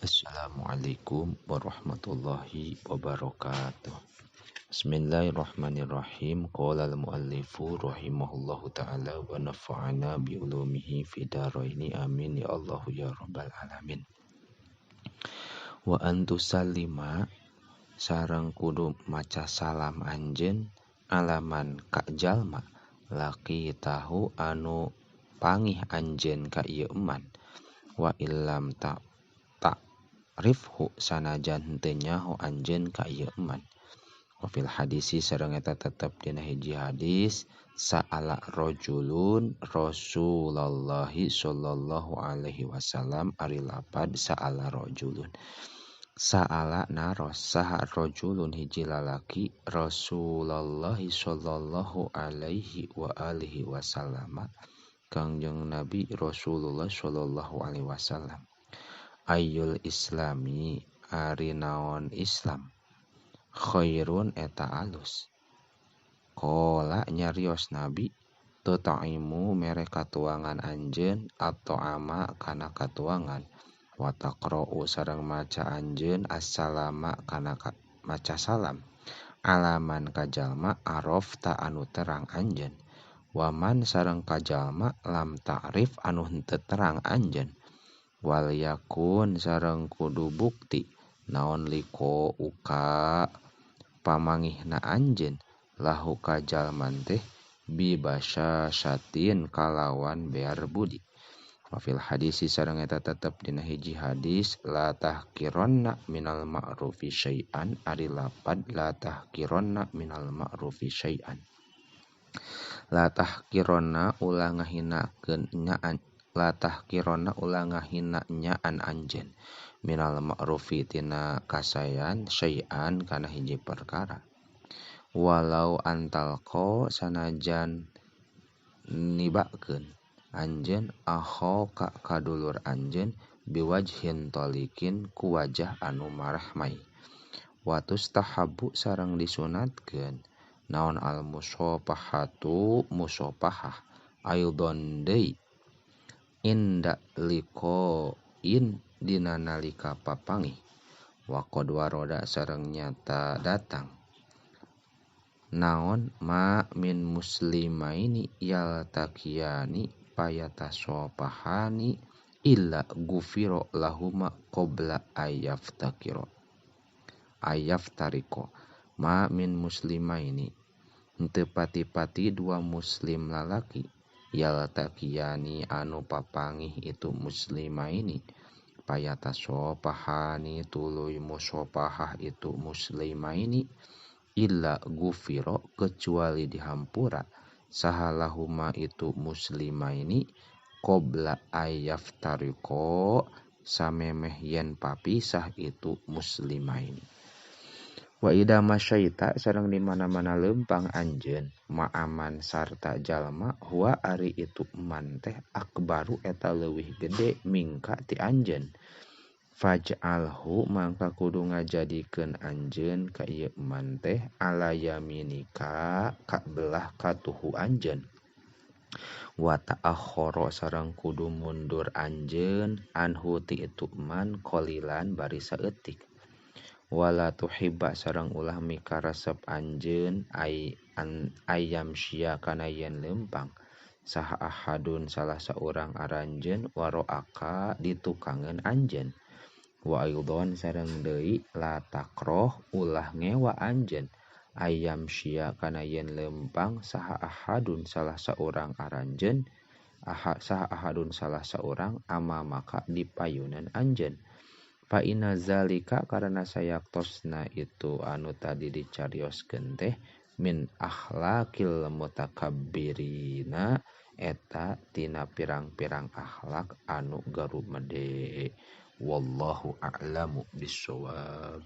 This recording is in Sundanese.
Assalamualaikum warahmatullahi wabarakatuh. Bismillahirrahmanirrahim. Qala al-muallifu rahimahullahu ta'ala wa nafa'ana bi ulumihi fi dharaini, amin ya Allahu ya rabbal alamin. Wa antusallima sareng kudu maca salam anjeun alaman ka jalma laki tahu anu pangih anjeun ka ieu eman, wa illam ta rifhu sanajan henteu nyaho anjeun ka ieu eman. Wa fil hadisi sareng eta tetep dina hiji hadis, sa'ala rajulun Rasulullah sallallahu alaihi wasallam, ari lapad sa'ala rajulun, sa'ala naros saha rajulun hiji lalaki Rasulullah sallallahu alaihi wa alihi wasallam, Kangjeng Nabi Rasulullah sallallahu alaihi wasallam. Ayyul islami ari naon Islam, khairun eta alus. Qala nyarios Nabi, tutaimu mere katuangan anjeun atau ama kana katuangan, wa taqra'u sareng maca anjeun assalama kana maca salam alaman ka jalma arafta anu terang anjeun, waman sareng ka jalma lam ta'rif anu henteu terang anjeun, wal yakun sareng kudu bukti naon liko uka pamangihna anjeun lahu ka jalman teh bi basyasatin kalawan bear budi. Wa fil hadisi sareng eta tetep dina hiji hadis, la tahkironna minal ma'rufi syai'an, ari lapad la tahkironna minal ma'rufi syai'an, la tahkironna ulah ngahinakeun nyaan, la tahkironna ulah ngahina nyaan anjeun minal ma'rufi tina kasayan syai'an kana hiji perkara, walau antalqa sanajan nibakeun anjeun akho ka kadulur anjeun biwajhin talikin ku wajah anu marahmai. Wa tustahabu sareng disunatkeun naon al musafahatu musafahah aidon deui inda liqain dina nalika papangih, wa qad waroda sareng nyata datang naon ma min muslimaini yaltaqiyani payatasopahani illa gufiro lahuma qabla ayaftakiro ayaftariko. Ma min muslimaini henteu pati-pati dua muslim lalaki yaltaqiyani anu papangih itu muslimaini payatasopahani tuluy musopahah itu muslimaini illa gufiro kecuali dihampura sahalahuma itu muslimaini qabla ayaftariko samemeh yen papisah itu muslimaini. Wa ida masyaita sareng di mana-mana lempang anjeun ma'aman sarta jalma huwa ari itu man teh akbaru eta leuwih gede mingka ti anjeun, faj'alhu mangka kudu ngajadikeun anjeun ka ieu man teh ala yaminika ka belah katuhu anjeun, wa ta'akhkhara sareng kudu mundur anjeun anhu ti itu man qalilan bari saeutik, wala tuhibba sareng ulah mikaresep anjeun ay an ayam sia kana yen lempang saha ahadun salah saurang aranjeun waroaka ditukangeun anjeun, wa aidon sareng deui la takroh ulah ngewa anjeun ayam sia kana yen lempang saha ahadun salah saurang aranjeun saha ahadun salah saurang amamaka dipayunan anjeun. Fa inna zalika karena sayaktosna itu anu tadi dicarioskeun teh min akhlaqil mutakabbirina eta tina pirang-pirang akhlak anu garumede. Wallahu a'lamu bissawab.